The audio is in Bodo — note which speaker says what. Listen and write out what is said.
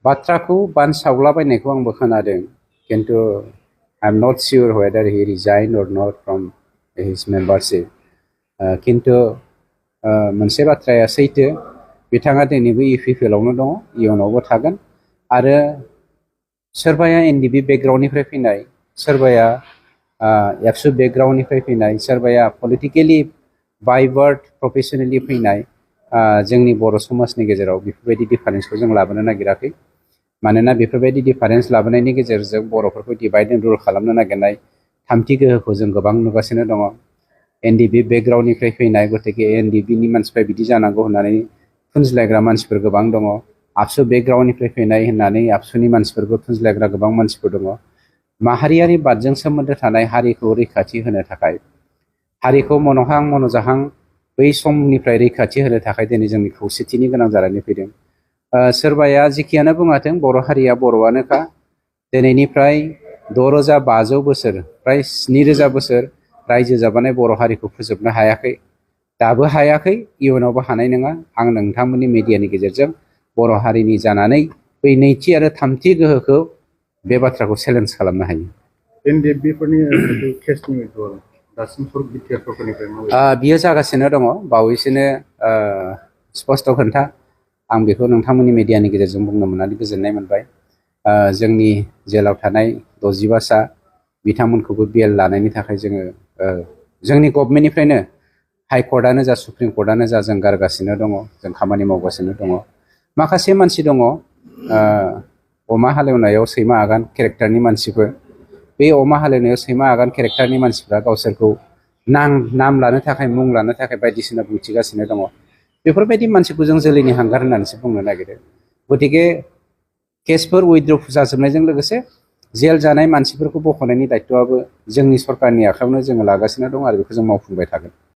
Speaker 1: बाथ्राखौ बानसावलाबायनायखौ आंबो खोनादों किन्तु I am not sure whether he resigned or not from his membership. किन्तु मोनसे बाथ्राया सैथो बिथाङा दिनैबो UPPL आवनो दङ इयुनावबो थागोन आरो सोरबाया NDP बेकग्राउन्डनिफ्राय फैनाय सोरबाया एबसु बेकग्राउन्डनिफ्राय फैनाय सोरबाया पलिटिकेलि बाइवार्ड प्रफेसनेलि फैनाय जोंनि बर' समाजनि गेजेराव बेफोरबायदि डिफारेन्सखौ जों लाबोनो नागिराखै मानोना बेफोरबायदि डिफारेन्स लाबोनायनि गेजेरजों बर'फोरखौ डिभाइड एन्ड रुल खालामनो नागिरनाय थामथि गोहोखौ जों गोबां नुगासिनो दङ NDP बेकग्राउन्डनिफ्राय फैनाय गतिके NDPनि मानसिफ्रा बिदि जानांगौ होननानै फुनज्लायग्रा मानसिफोर गोबां दङ आबसु बेकग्राउन्डनिफ्राय फैनाय होननानै आबसुनि मानसिफोरखौ फुनज्लायग्रा गोबां मानसिफोर दङ माहारियारि बादजों सोमोन्दो थानाय हारिखौ रैखाथि होनो थाखाय हारिखौ मन'हां मन'जाहां बै समनिफ्राय रैखाथि होनो थाखाय दिनै जोंनि खौसेथिनि गोनां जानानै फैदों सोरबाया जिखियानो बुङाथों बर' हारिया बर'आनोखा दिनैनिफ्राय 6500 बोसोर प्राय 7000 बोसोर रायजो जाबोनाय बर' हारिखौ फोजोबनो हायाखै दाबो हायाखै इयुनावबो हानाय नङा आं नोंथांमोननि मिडियानि गेजेरजों बर' हारिनि जानानै बै नैथि आरो थामथि गोहोखौ बे बाथ्राखौ चेलेन्ज खालामनो हायो बियो जागासिनो दङ बावैसोनो स्पष्ट खोन्था आं बेखौ नोंथांमोननि मिडियानि गेजेरजों बुंनो मोननानै गोजोननाय मोनबाय जोंनि जेलाव थानाय 65 सा बिथांमोनखौबो बेल लानायनि थाखाय जोङो जोंनि गभर्नमेन्टनिफ्रायनो हाइकर्टआनो जा सुप्रिम कर्टआनो जा जों गारगासिनो दङ जों खामानि मावगासिनो दङ माखासे मानसि दङ अमा हालेवनायाव सैमा आगान केरेक्टारनि मानसिफोर बे अमा हालेवनायाव सैमा आगान केरेक्टारनि मानसिफ्रा गावसोरखौ नाम लानो थाखाय मुं लानो थाखाय बायदिसिना बुंथिगासिनो दङ बेफोरबायदि मानसिखौ जों जोलैनि हांगार होननानैसो बुंनो नागिरो गतिके केसफोर उइथड्र जाजोबनायजों लोगोसे जेल जानाय मानसिफोरखौ बख'नायनि दायित्वआबो जोंनि सरकारनि आखायावनो जोङो लागासिनो दं आरो बेखौ जों मावफुंबाय थागोन